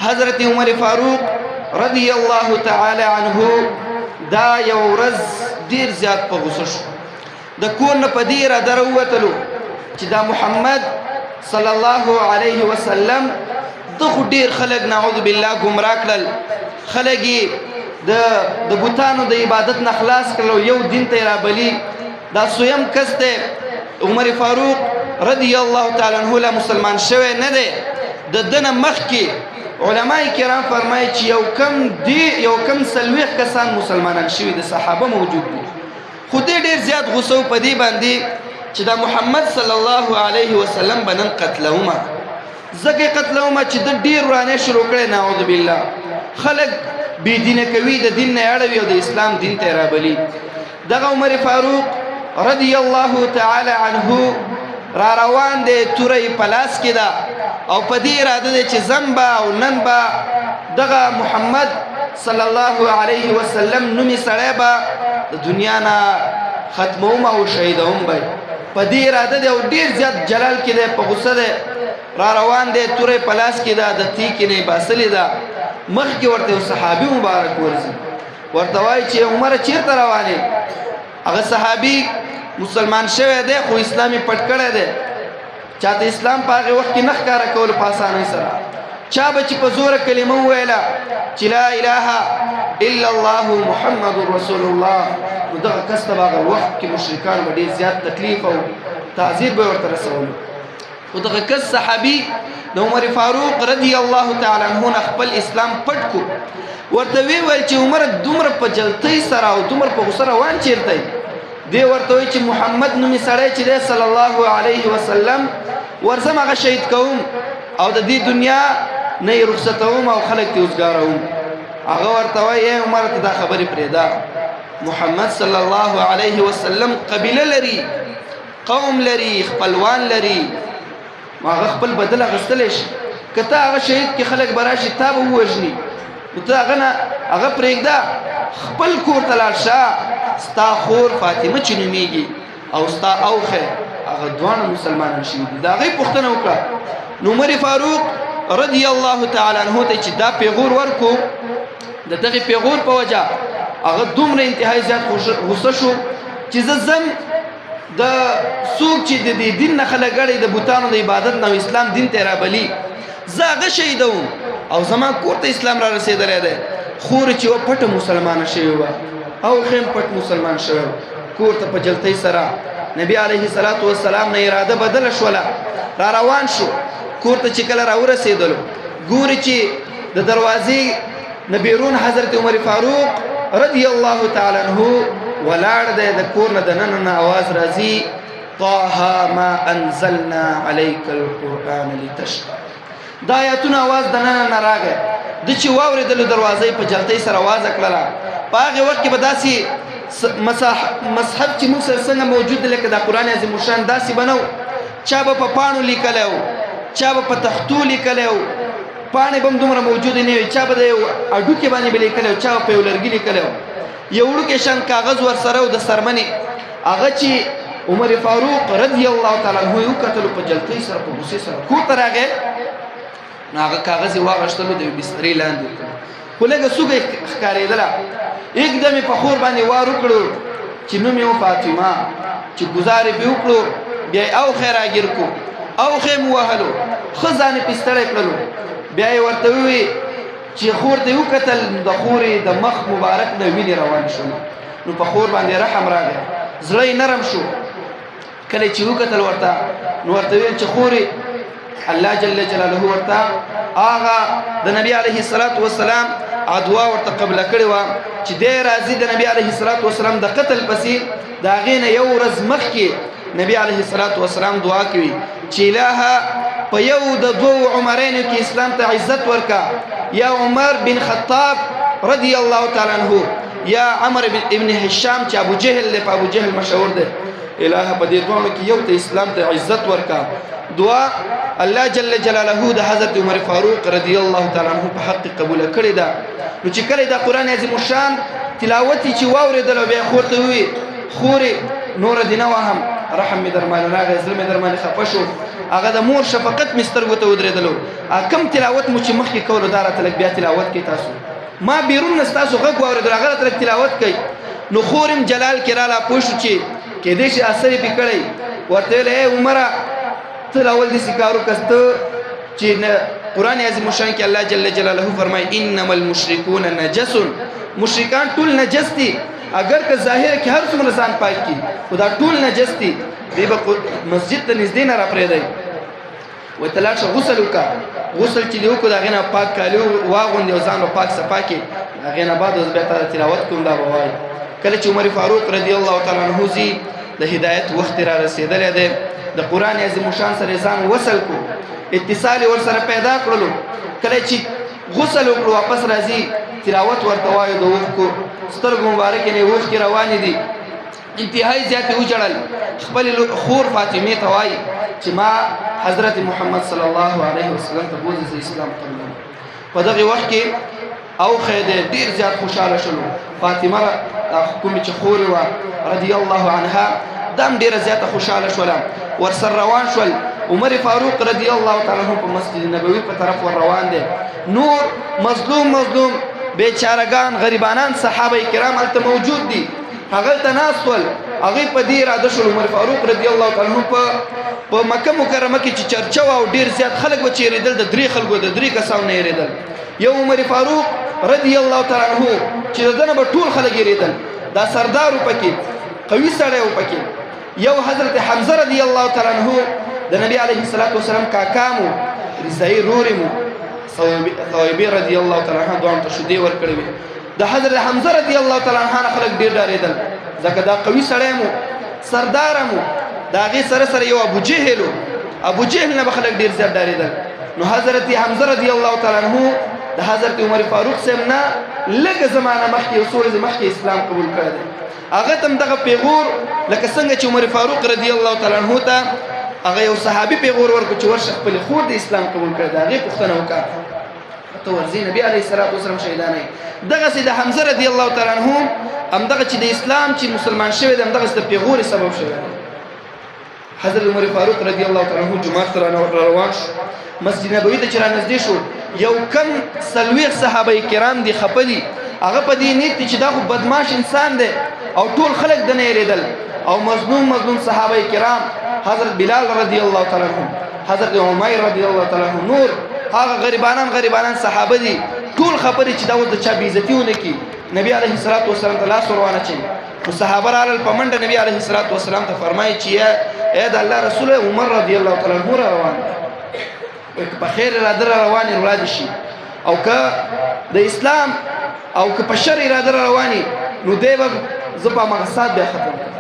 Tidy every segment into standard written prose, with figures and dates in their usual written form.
حضرت عمر فاروق رضی الله تعالی عنه دا یو ورځ ډیر زیات په غوسه شو. د کور نه په دې اراده راووتلو چې دا محمد صلی الله علیه وسلم د خو ډیر خلک نعوذ بالله ګمراه کړل، خلک یې د بتانو د عبادت نه خلاص کړل او یو دین ته یې رابلي. دا سویم کس دی عمر فاروق رضی الله تعالی عنه لا مسلمان شوی نه دی. د ده نه مخکې علماء کرام فرمایي چې یو کم 40 کسان مسلمانان شوي د صحابه موجود دي. خو دې ډېر زیات غوسه و په دې باندې چې دا محمد صلی الله علیه وسلم به نن قتلومه، ځکه یې قتلومه چې ده ډېر ورانی شروع کړی نعوذ بالله، خلک بې دینه کوي، د دین نه یې اړوي او د اسلام دین ته یې رابلي. دغه عمر فاروق رضی الله تعالی عنه را روان دی، توره یې په لاس کې ده او په دې اراده دی چې ځم به او نن به دغه محمد صلی الله علیه وسلم نومي سړی به د دنیا نه ختموم او شهیدوم به. په دې اراده دی او ډېر زیات جلال کې دی، په غوسه دی، را روان دی، توره یې په لاس کې ده، د تیکې نه یې باسلې ده. مخکې ورته یو صحابي مبارک ورځي، ورته وایي چې عمر چېرته روان یې؟ هغه صحابي مسلمان شوی دی خو اسلام یې پټ کړی دی، چاته اسلام په هغې وخت کې نه ښکاره کولو په اسانۍ سره. چا به چې په زوره کلمه وویله چې لا اله الا الله محمد رسول الله، نو دغه کس ته به هغه وخت کې مشرکان به ډېر زیات تکلیف او تعذیب به ورته رسولو. خو دغه کس صحابي د عمر فاروق رضی الله تعالی عنه نه خپل اسلام پټ کو، ورته ویې ویل چې عمر دومره په جلتۍ سره او دومره په غوسه روان چېرته یې؟ دی ورته وایي چې محمد نومي سړی چې دی صلی الله علیه وسلم ورځم هغه شهید کوم او د دې دنیا نه یې رخصتوم او خلک ترې وزګاروم. هغه ورته وایي ای عمر ته دا خبرې پرېږده، محمد صلی الله علیه وسلم قبیله لري، قوم لري، خپلوان لري، هغه خپل بدل اخیستلی شي. که ته هغه شهید کې خلک به راشي تا به ووژني، نو ته هغه نه هغه پرېږده، خپل کور ته لاړ شه، ستا خور فاطمه چې نومېږي او ستا اوښی هغه دواړه مسلمانان شوي دي. د هغې پوښتنه وکړه. نو عمر فاروق رضی الله تعالی عنه ته چې دا پیغور ورکو، د دغې پیغور په وجه هغه دومره انتهایي زیات غوسه شو چې زه ځم د څوک چې د دې دین نه خلک اړوي، د بتانو د عبادت نه اسلام دین ته رابلي، زه هغه شهیدوم او زما کور ته اسلام را رسېدلی دی. خور چې وه پټه مسلمانه شوې وه او خیم پټ مسلمان شوی، کور ته په جلتۍ سره نبی علیه الصلاة والسلام نه اراده بدله شوله، را روان شو. کور ته چې کله راورسېدلو ګوري چې د دروازې نه بیرون حضرت عمر فاروق رضی الله تعالی عنه ولاړ دی، د کور نه دننه نه اواز راځي طه ما انزلنا عليك القرآن لتشقى. دا آیاتونه اواز دننه نه راغی، د چې واورېدلو دروازه یې په جلتۍ سره وازه کړله. په هغې وخت کې به داسې مصحف چې موږ سره څنګه موجود دی لکه دا قرآن عظیم الشان داسې به نه و، چا به په پاڼو لیکلی و، چا به په تختو لیکلی و، پاڼې به هم دومره موجودې نه وې، چا به د یو هډوکي باندې به لیکلی و، چا به په یو لرګي لیکلی و، یو وړوکی شان کاغذ ورسره و د څرمنې. هغه چې عمر فاروق رضی الله تعالی عنه یې وکتلو په جلتۍ سره په غوسې سره کور ته راغی، نو هغه کاغذ یې واغښتلو د یو بسترې لاندې کړو، خو لږه سوږه ښکارېدله. یکدم یې په خور باندې وار وکړو چې نوم یې و فاطمه، چې ګزار یې پرې وکړو، بیا یې اوښی راګیر کړو، اوښی مو وهلو، ښه ځان یې پرې ستړی کړلو. بیا یې ورته وویل چې خور ته یې وکتل، د خورې د مخ مبارک نه وینې روانې شولې، نو په خور باندې رحم راغی، زړه یې نرم شو. کله چې وکتل ورته نو ورته ویل چې خورې الله جل جلاله ورته هغه د نبی علیه الصلاة والسلام دعا ورته قبله کړې وه چې دی راځي د نبی علیه الصلاة والسلام د قتل پسې، د هغې نه یو ورځ مخکې نبی علیه الصلاة والسلام دعا کوي چې الهه په یو د دوو عمرینو کې اسلام ته عزت ورکا، یا عمر بن خطاب رضی الله تعالی عنه یا عمر ابن هشام چې ابو جهل دی، په ابو جهل مشهور دی، الهه په دې دواړو کې یو ته اسلام ته عزت ورکا. دعا الله جل جلاله د حضرت عمر فاروق رضی الله تعالی عنه په حق قبول کړې ده. نو چې کله د قرآن عظیم الشان تلاوت چې واورېدل بیا خور ته وویل خورې نوره دې نه وهم، رحم مې در باندې راغی، زړه مې در باندې خفه شو. هغه د مور شفقت مې سترګو ته ودرېدلو. کم تلاوت مو چې مخکې کولو دا راته لږ بیا تلاوت کوي. تاسو ما بیرون نه ستاسو غږ واورېدل، هغه راته لږ تلاوت کوي. نو خور هم جلال کې راله، پوه شو چې کېدای شي اثر یې پرې کړی. ورته ویل ای عمره، ته اول داسې کار وکړه ته چې نه قرآن عظیم الشان کې الله جل جلاله فرمایي انما المشرکون نجس، مشرکان ټول نجس دي، اگر که ظاهر کې هر څومره ځان پاک کړي خو دا ټول نجس دي. دی به مسجد ته نږدې نه راپرېږدی، ورته لاړ شه غسل وکړه. غسل چې دې وکړو د هغې نه پاک کالي واغوندې او ځان به پاک صفا کړې، د هغې نه بعد اوس بیا تا تلاوت کوم دا به وایي. کله چې عمر فاروق رضی الله تعالی عنه ځي، د هدایت وخت را رسېدلی دی، د قرآن عظیم الشان سره ځان وصل کړو، اتصال یې ورسره پیدا کړلو. کله چې غسل وکړو واپس راځي، تلاوت ورته وایو، د اوښکو سترګو مبارکې نه اوښکې روانې دي، انتهایی زیاتې وژړل. خپل خور فاطمې ته وایي چې ما حضرت محمد صلی الله علیه وسلم ته بوځي، زه اسلام قبلوم. په دغه وخت کې اوښی دی، ډېر زیات خوشحاله شولو. فاطمه کومې چې خور یې وه رضی الله عنها، دا هم ډېره زیاته خوشحاله شوله، ورسره روان شول. عمر فاروق رضی الله تعالی عنه په مسجد نبوي په طرف ور روان دی. نور مظلوم مظلوم بیچارهګان غریبانان صحابه کرام هلته موجود دي، هغلته ناست ول. هغوی په دې اراده شول عمر فاروق رضی الله تعالی عنه په مکه مکرمه کې چې چرچه وه او ډېر زیات خلک به چې یېرېدل، د درې خلکو د درې کسانو نه یېرېدل. یو عمر فاروق رضی الله تعالی عنه چې د ده نه به ټول خلک یېرېدل، دا سردار و پکې، قوي سړی و پکې. یو حضرت حمزه رضی الله تعالی عنه د نبی علیه الصلاة والسلام کاکا مو، رضایي رورې مو، ثویبې رضی الله تعالی عنه دواړو ته شیدې ورکړې وې. د حضرت حمزه رضی الله تعالی عنه نه خلک ډېر ډارېدل، ځکه دا قوي سړی مو، سردار مو. د هغې سره سره یو ابو جهل و، ابو جهل نه به خلک ډېر زیات ډارېدل. نو حضرت حمزه رضی الله تعالی عنه د حضرت عمر فاروق صاحب نه لږه زمانه مخکې، یو څو ورځې مخکې اسلام قبول کړی دی. هغه ته هم دغه پیغور لکه څنګه چې عمر فاروق رضی الله تعالی عنه ته هغه یو صحابي پیغور ورکړ چې ورشه خپلې خور د اسلام قبول کړی دی، هغې پوښتنه وکړه ته ورځې نبی علیه الصلاة والسلام شهیدان یې. دغسې د حمزه رضی الله تعالی عنه همدغه چې د اسلام چې مسلمان شوی دی، همدغسې د پیغور سبب شوی دی. حضرت عمر فاروق رضی الله تعالی عنه جومات ته روان شو، مسجد نبوي ته چې رانږدې شو، یو کم 40 صحابه کرام دي خفه دي. هغه په دې نیت دي چې دا خو بدماش انسان دی او ټول خلک د نه یېرېدل. او مظلوم مظلوم صحابه کرام حضرت بلال رضی الله تعالی عنه، حضرت عمیر رضی الله تعالی عنه، نور هغه غریبانان غریبانان صحابه دي، ټول خفه دي چې دا اوس د چا بېعزتي ونه کړي. نبی علیه الصلاة والسلام ته لاس ور وانه چوي. نو صحابه رالل په منډه نبی علیه الصلاة والسلام ته فرمایي چې ای د الله رسول، عمر رضی الله تعالی عنه را روان دی، وایي که په خیر اراده را روان یې وړاندې شي، او که د اسلام او که په شر اراده را روان یې نو دی به زه په هماغه ساعت بیا ختم کړم.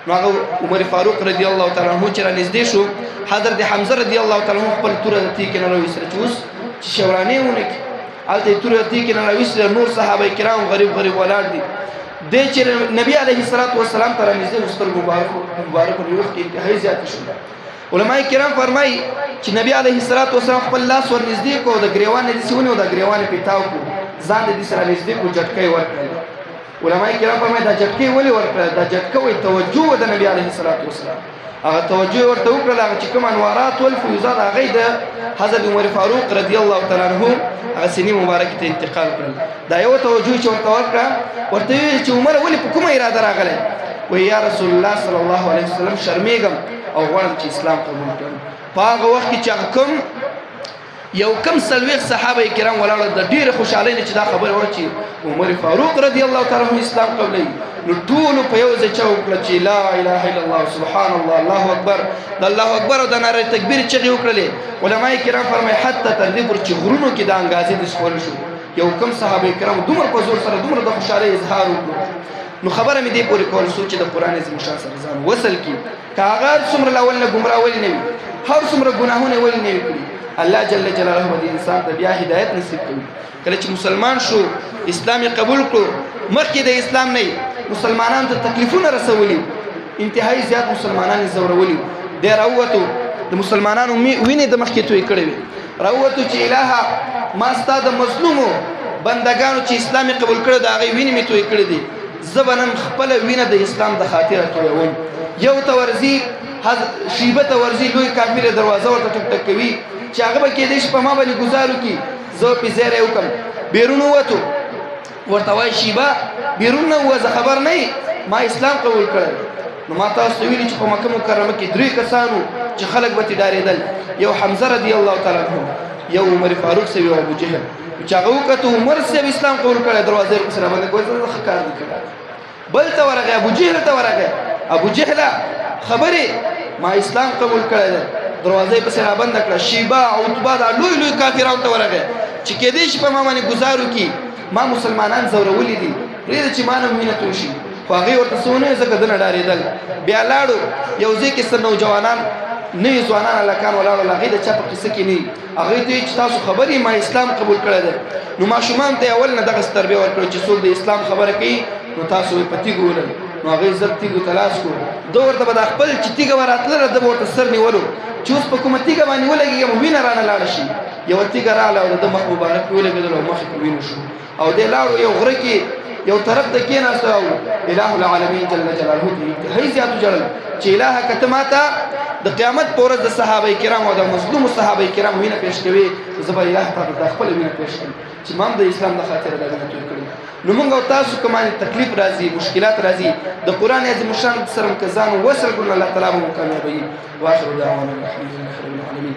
نو هغه عمر فاروق رضی الله تعالی عنه چې رانږدې شو، حضرت حمزه رضی الله تعالی عنه خپل توره د تیکې نه راویستله چې اوس چې شورانې ونه کړي، هلته یې توره د تیکې نه راویستله. نور صحابه کرام غریب غریب ولاړ دي. دی چې نبی علیه الصلاة والسلام ته رانږدې شو، سترګو مبارکو نه اوښکې انتهایي زیاتې شوې. علماء کرام فرمایي چې نبی علیه الصلاة والسلام خپل لاس ورنږدې کړو، د ګریوان نه داسې ونیو، د ګریوان یې پرې تاو کړو، ځان د دې سره نږدې کړو، جټکه یې ورکړله. علماء کرام فرمایي دا جټکه یې ولې ورکړله؟ دا جټکه وایي توجه وه د نبی علیه الصلاة والسلام، هغه توجه یې ورته وکړله. هغه چې کوم انوارات ول فیوزات هغه یې د حضرت عمر فاروق رضی الله تعالی عنه هغه سینې مبارکې ته انتقال کړل. دا یو توجه چې ورته ورکړه، ورته یې وویل چې عمر ولې په کومه اراده راغلی؟ وایي یا رسول الله صلی الله علیه وسلم شرمېږم او غواړم چې اسلام قبول کړم. په هغه وخت کې چې هغه کوم یو کم 40 صحابه کرام ولاړل، د ډېرې خوشحالۍ نه چې دا خبره وه چې عمر فاروق رضی الله تعالی عنه اسلام قبلوي، نو ټولو په یو ځای چغه وکړه چې لا اله الا الله، سبحان الله، الله اکبر. د الله اکبر او د ناره تکبیر چغې وکړلې. علماء کرام فرمایي حتی تر دې پورې چې غرونو کې دا انګازې داسې خورې شو، یو کم صحابه کرام دومره په زور سره دومره د خوشحالۍ اظهار وکړو. نو خبره مې دې پورې کول څو چې د قرآن عظیم الشان سره ځان وصل کړي، که هغه هر څومره له اول نه ګمراه ولې نه وي، هر څومره ګناهونه ولې نه وي کړي، الله جل جلاله به دې انسان ته بیا هدایت نصیب کوي. کله چې مسلمان شو، اسلام یې قبول کړو، مخکې د اسلام نه مسلمانانو ته تکلیفونه رسولي، انتهایی زیات مسلمانان یې ځورولي. دی راووتو، د مسلمانانو وینې د مخکې تویې کړې وې، راووتو چې الهه ما ستا د مظلومو بندګانو چې اسلام یې قبول کړی د هغې وینې مې تویې کړې دي، زه به نن خپله وینه د اسلام د خاطره تویوم. یو ته ورځي شیبه ته ورځي، لوی کافر، دروازه ورته ټک ټک کوي چې هغه به کېدای شي په ما باندې ګزار وکړي، زه پې زیری وکړم. بیرون ووتو، ورته وایي شیبه بیرون نه ووځه، خبر نه ما اسلام قبول کړی. نو ما تاسو ته ویلي چې په مکه مکرمه کې درې کسانو چې خلک به ترې ډارېدل، یو حمزه رضی الله تعالی عنه، یو عمر فاروق صاحب، یو ابو جهل. چې هغه وکتو عمر صاحب اسلام قبول کړی، دروازه یې ورپسې رابنده کړه، زه ښه کار دې کړی. بل ته ورغی، ابو جهل ته ورغی، ابو جهله خبرې ما اسلام قبول کړی دی، دروازه یې پسې رابنده کړه. شیبه، عتبه، دا لوی لوی کافرانو ته ورغی چې کېدای شي په ما باندې ګزار وکړي، ما مسلمانان ځورولي دي، پرېږده چې ما نه وینه توی شي. خو هغې ورته څه ونه ویل ځکه ده نه ډارېدل. بیا لاړو یو ځای کې څه نوجوانان نوي ځوانان هلکان ولاړل، هغې د چا په قصه کې نه، هغوی ته چې تاسو خبر یې ما اسلام قبول کړی دی. نو ماشومان ته اول نه دغسې تربیه ورکړو چې څوک د اسلام خبره کوي نو تاسو یې په تیږو ولئ. نو هغوی زر تیږو ته لاس کړو، ده ورته به دا خپل چې تیږه به راتلله ده به ورته سر نیولو چې اوس په کومه تیږه باندې ولګېږم وینه رانه لاړه شي. یوه تیږه راغله او د ده مخ مبارک پرې ولګېدلو او مخ یې په وینو شو. او دی لاړو یو غره کې یو طرف ته کېناست او اله العالمین جل جلاله ته انتهایي زیات وژړل چې الهه که ته ماته د قیامت په ورځ د صحابه کرامو او د مظلومو صحابه کرامو وینه پېش کوې، زه به اله تا ته خپله وینه پېش کړم چې ما هم د اسلام د خاطره دا وینه توی کړې. نو موږ او تاسو که باندې تکلیف راځي، مشکلات راځي، د قرآن عظیم الشان سره که ځان وصل کړو، الله تعالی به مو کامیابوي. واخر دعوانا الحمد لله رب العالمین.